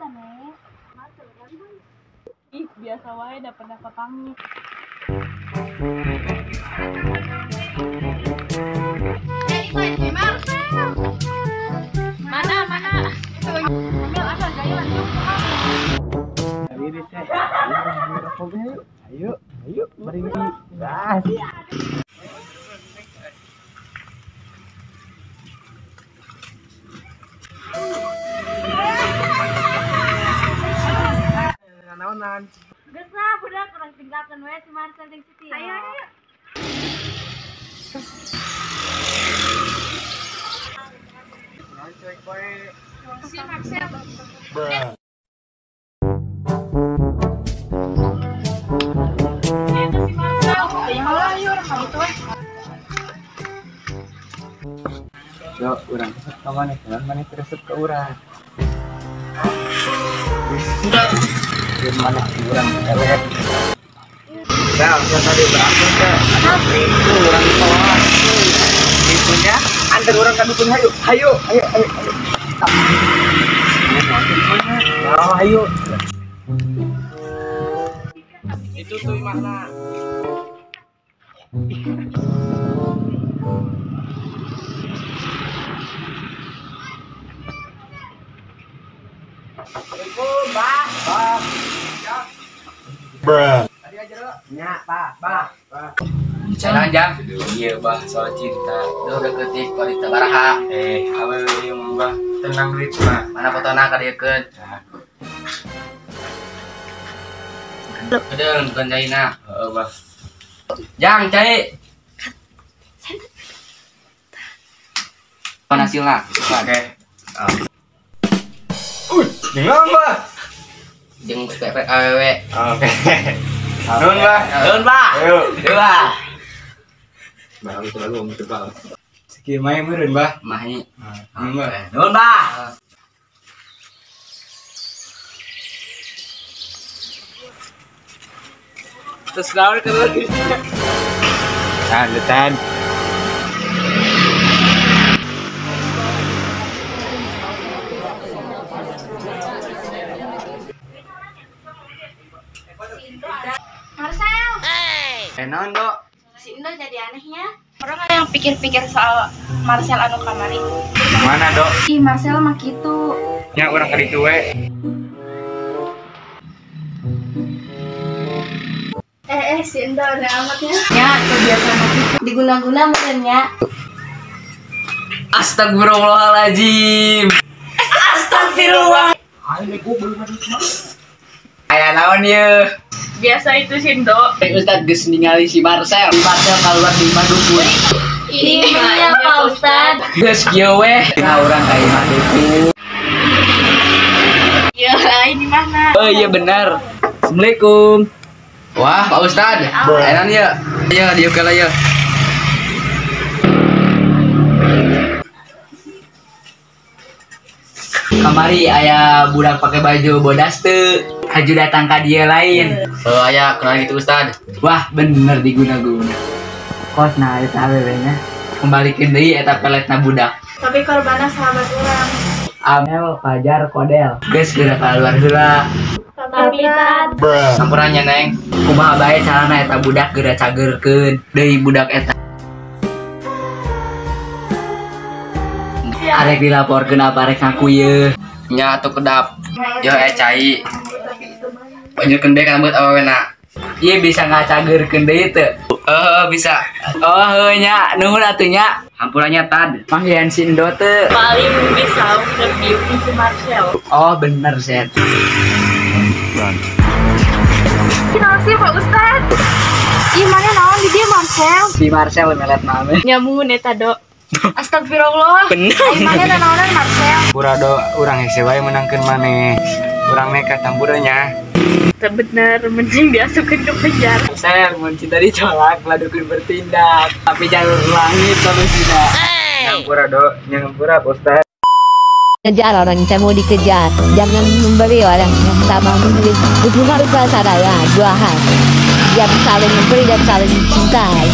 Biasa, Nek. Ih, biasa wae da pernah papanggih. Eh, Marcel. Mana, mana? Mel, asal gaya lanjut. Ayo, ayo, mari gas. Naonan. Geus lah budak urang tinggalkeun we si Marcel jeung si Tio. Ayo, ayo. Si Marcel. Bruh. Yo, urang resep ka maneh, jalan maneh resep ka urang. Di mana urang elek. Nah, yang tadi berakhir ke itu urang tolak. Itunya antar urang ka dukun hayu. Hayu, ayo, ayo, ayo. Nah, ayo. Itu tuh mana? Assalamualaikum, Bah. Bah. Bruh. Tadi aja dulu. Nya, Pak. Bah. Bah. Jangan, Jang. Iya, Bah, soal cinta. Duh, deketik parita baraha. Awewe ieu mah, Bah. Tenang duit mah. Mana fotona ka dieukeun? Kedeung bukan caina. Heeh, Bah. Jang, cai. Mana hasilna? Oke. Jeung naon, Bah? Jeung PP awewe. Oke. Nuhun, Bah. Nuhun, Bah. Ayo. Ayo, Bah. Bah, itu lalu ngomong tebal. Sakieu mah meureun, Bah. Mahi. Nuhun, Bah. Nuhun, Bah. Terus naon keur lagi? Tahan, tahan. Marcel. Naon, Dok? Si Indo jadi anehnya. Orang ada yang pikir-pikir soal Marcel anu kamari. Mana, Dok? Ih, Marcel mah kitu. Nya urang ka ditu we. Si Indo aneh amatnya. Ya, kebiasaan kitu. Diguna-guna meureun nya. Astagfirullahaladzim. Astagfirullah. Aya naon ieu? Biasa itu si Indo. Ustad geus ningali si Marcel. Si Marcel keluar di imah dukun. Iya, Pak Ustad. Geus kieu weh. Nah, urang ka imah dukun. Iya, ini mana? Oh iya benar. Assalamualaikum. Wah, Pak Ustad. Enak ya. Iya, dieu kala ya. Kamari aya budak pakai baju bodas teu. Haju datang ka dieu lain. Oh, aya kenal gitu Ustad. Wah, bener diguna-guna. Kos nah eta awewe nya. Kembalikeun deui eta peletna budak. Tapi korbanna sahabat urang. Amel, Fajar, Kodel. Geus geura kaluar heula. Tapi tad. Sampurannya Neng. Kumaha bae carana eta budak geura cageurkeun deui budak eta. Arek dilaporkeun apa arek ngaku ye? Nya atuh kedap. Yo cai. Banjurkeun deui ka rambut awewena. Ieu bisa ngacageurkeun deui teu? Heeh, bisa. Oh, heuh nya, nuhun atuh nya. Hampurannya tad. Panggilan si Indo teu. Paling bisa review si Marcel. Oh, bener, Set. Kenapa sih Pak Ustad? Ih, mana naon di dia Marcel? Si Marcel melet mame. Nyamun eta, Dok. Astagfirullah. Bener. Ih, mana naonan Marcel? Pura do urang hese wae menangkeun maneh. Urang nekat tamburnya. Bener, mending diasupkeun ke penjara. Marcel, mun cinta ditolak, ladukun bertindak. Tapi jalur langit solusinya. Nyampura do, nyampura Pak Ustad. Kejar orang yang saya mau dikejar, jangan memberi orang yang tak mau memberi. Itu harus sadar ya, dua hal. Jangan saling memberi dan saling mencintai.